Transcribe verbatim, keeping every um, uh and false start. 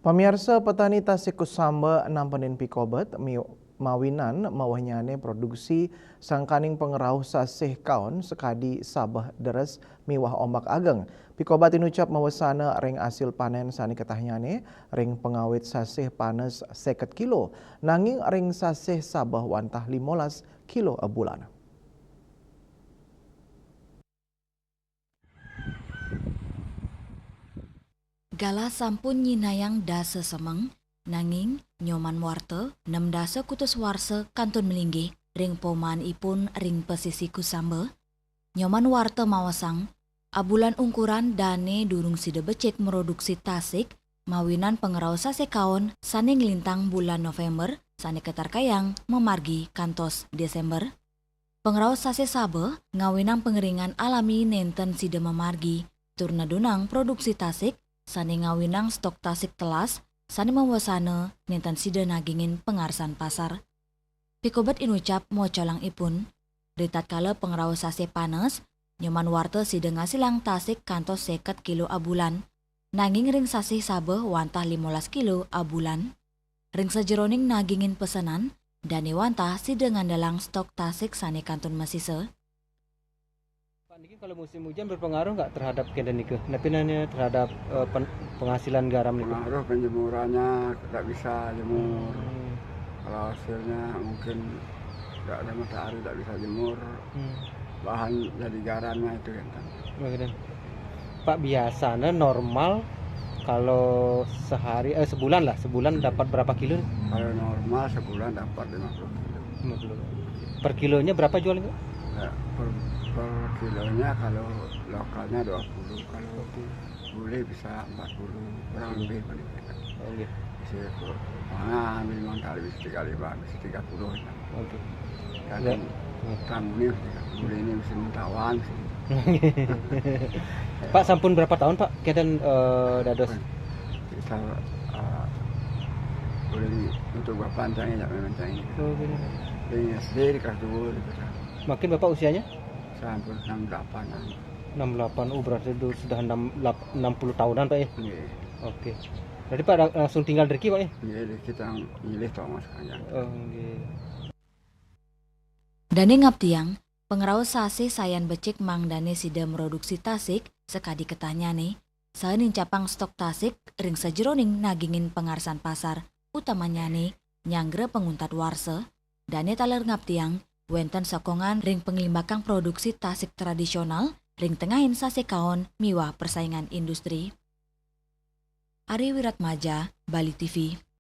Pamiarsa, petani tasik Kusamba nampenin pikobet mi-, mawinan mawehnyane produksi sangkaning pangrauh sasih kaon sakadi sabeh deres miwah ombak ageng. Pikobet inucap mawesana ring asil panen sane ketahnyane ring pangawit sasih panes seket kilo, nanging ring sasih sabeh wantah limolas kilo abulan. Galah sampun nyinayang dasa semeng, nanging Nyoman Warta nem dasa kutus warsa kantun malinggih ring paumaanipun ring pasisi Kusamba. Nyoman Warta maosang, abulan ungkuran dane durung sida becik mroduksi tasik, mawinan pangrauh sasih kaon sane nglintang bulan November sane katarkayang mamargi kantos Desember. Pangrauh sasih sabeh ngawinang pangeringan alami nenten sida mamargi, tur nedunang produksi tasik sane ngawinang stok tasik telas sane mawesana nenten sida nagingin pangarsan pasar. Pikobet inucap mocolangipun, ritatkala pangrauh sasih panes, Nyoman Warta sida ngasilang tasik kantos seket kilo abulan, nanging ring sasih sabeh wantah limolas kilo abulan. Ring sajeroning nagingin pesenan, dane wantah sida ngandelang stok tasik sane kantun masisa. Pak, niki kalau musim hujan berpengaruh nggak terhadap kenten nika? Napi nanya terhadap, eh, pen-, penghasilan garam nika? Pengaruh penjemurannya, tidak bisa jemur. Hmm. Kalau hasilnya mungkin tidak ada matahari, tidak bisa jemur. Hmm. Bahan jadi garamnya itu, kenten. Oke, dan Pak, biasanya normal kalau sehari, eh, sebulan lah, sebulan dapat berapa kilo? Kalau normal sebulan dapat lima puluh kilo. Lima puluh. Per kilonya berapa jual itu? Ya, per, per kilonya kalau lokalnya dua puluh, kalau bule bisa empat puluh, kurang lebih paling. Oh, nggih. Bisa itu. Mana ambil mantar bisa tiga lima, bisa tiga puluh. Oke. Kadang ya. Tamu ini bisa tiga puluh, ini bisa mentawan sih. Pak, sampun berapa tahun, Pak, kenten, eh, dados? Kita, eh, boleh untuk bapak ancang ya, memang ancang. Oh, benar. Ini S D di kelas dua gitu kan. Makin Bapak usianya? Sampun enam delapan an. Enam delapan, oh, berarti itu sudah enam, lap-, enam puluh tahunan, Pak, ya? Nggih. Oke. Berarti Pak la-, langsung tinggal driki, Pak, ya? Nggih, kita milih Thomas aja. Oh, nggih. Dane ngaptiang, pangrauh sasih sayan becik mangdane sida mroduksi tasik sakadi ketahnyane, saha nincapang stok tasik ring sajeroning nagingin pangarsan pasar, utamanyane nyanggra panguntat warsa. Dane taler ngaptiang, wenten sokongan ring panglimbakang produksi tasik tradisional ring tengahing sasih kaon miwah persaingan industri. Ari Wiratmaja, Bali T V.